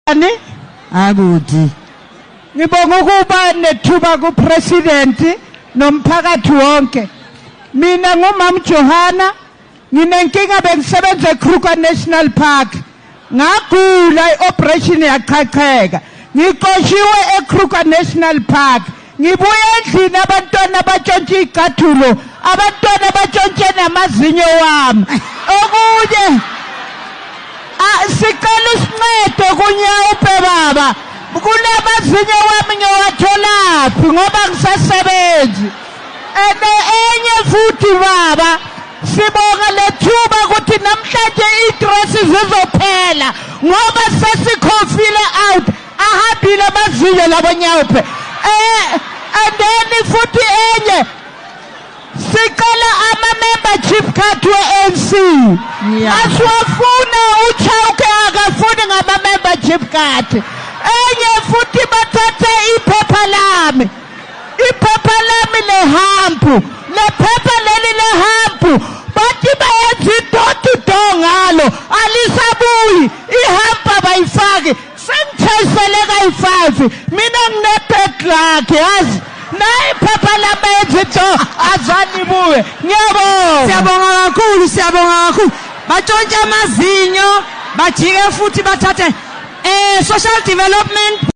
Ani? Akuthi. Ngibonga ukuba nethuba kupresident nomphakathi wonke. Mina ngumam Johanna, nginenkinga, bengisebenza eKruger National Park. Ngagula, ioperation yachacheka. Ngixoshiwe eKruger National Park. Ngibuye endlini, abantwana batshontshe icathulo, abantwana batshontshe namazinyo wami. Okunye, sicela usincedo kuNyaope, baba. Kulamazinyo wami ngiyowatholaphi ngoba ngisasebenzi? Ene enye futhi, baba, sibonga lethuba ukuthi namhlanje i-stress zizophela ngoba sesikhofile out, ahambile amazinyo labo Nyaope. And then futhi enye, sicela ama-membership card we-ANC. Asiwafuna, uChauke akafuni ngama-membership card. Enye futhi, bathathe iphepha lami, iphepha lami lehampu, lephepha leli lehampu, bathi bayenza i-door to door ngalo, alisabuyi ihampu, abayifaki. Sengithayisele kayi-5, mina ngine-bad luck, yazi. Nayi iphepha lami, yenza into azanibuye. Ngiyabonga. Siyabonga kakhulu, siyabonga kakhulu. Batshontshe amazinyo, bajike futhi bathathe social development.